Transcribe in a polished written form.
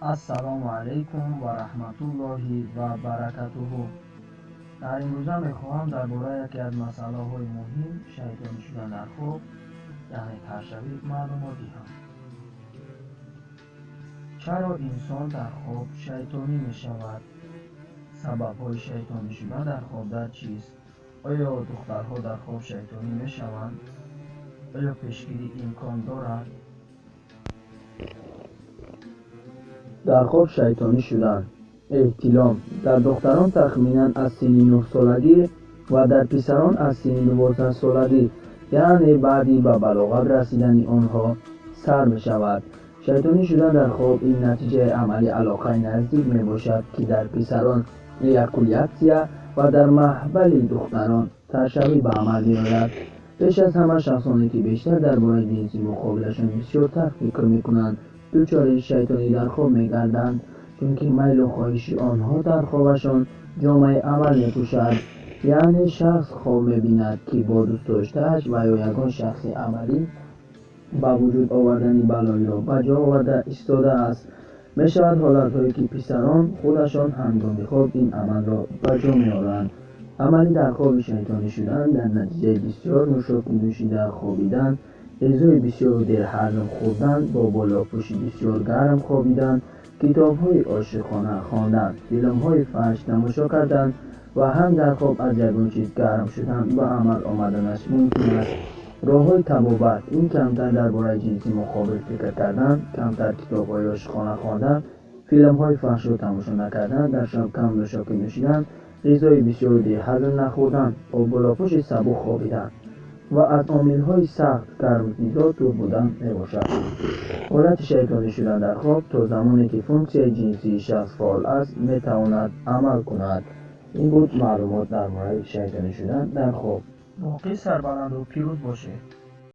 Ассалому алайкум ва раҳматуллоҳи ва баракатуҳу. Дар имрӯза мехоҳам дар бораи яке аз масъалаҳои муҳим шайтонӣ шудан дар хоб, яъне таршавӣ, маълумот диҳам. Чаро инсон дар хоб шайтонӣ мешавад? Сабабҳои шайтонӣ шудан дар хоб дар чист? Оё духтарҳо дар хоб шайтонӣ мешаванд? Оё пешгирӣ имкон дорад? Дар хоб шайтонӣ шудан. Эҳтилом дар духтарон тахминан аз синни 9-солагӣ ва дар писарон аз синни 12-солагӣ, яъне баъди ба балоғат расидани онҳо сар мешавад. Шайтонӣ шудан дар хоб ин натиҷаи амали алоқаи наздик мебошад, ки дар писарон эякулятсия ва дар маҳбали духтарон таршавӣ ба амал меояд. Пеш аз ҳама шахсоне, ки бештар дар бораи ҷинси муқобилашон бисёртар фикр мекунанд, дучори шайтонӣ дар хоб мегарданд, чунки майлу хоҳиши онҳо дар хобашон ҷомаи амал мепӯшад. Яъне шахс хоб мебинад, ки бо дӯстдоштааш ва ё ягон шахси амалӣ ба вуҷуд овардани балоиро ба ҷо оварда истодааст. Мешавад ҳолатҳое, ки писарон худашон ҳангоми хоб ин амалро ба ҷо меоранд. Амали дар хоби шайтонӣ шудан дар натиҷаи бисёр нӯшокӣ нӯшида хобидан, ғизои бисёру дерҳазм хӯрдан, бо болопӯши бисёр гарм хобидан, китобҳои ошиқона хондан, филмҳои фаҳш тамошо кардан ва ҳам дар хоб аз ягон чиз гарм шудан ба амал омаданаш мумкин аст. Роҳҳои табобат ин камтар дар бораи ҷинси муқобил фикр кардан, камтар китобҳои ошиқона хондан, филмҳои фаҳшро тамошо накардан, дар шаб кам нӯшокӣ нӯшидан, ғизои бисёру дерҳазм нахӯрдан, бо болопӯши сабук хобидан ва аз омилҳои сахт гармғизо дур будан мебошад. Ҳолати шайтонӣ шудан дар хоб то замоне ки функсияи ҷинсии шахс фаъол аст, метавонад амал кунад. Ин буд маълумот дар бораи шайтонӣ шудан дар хоб. Боқӣ сарбаланду пирӯз бошед.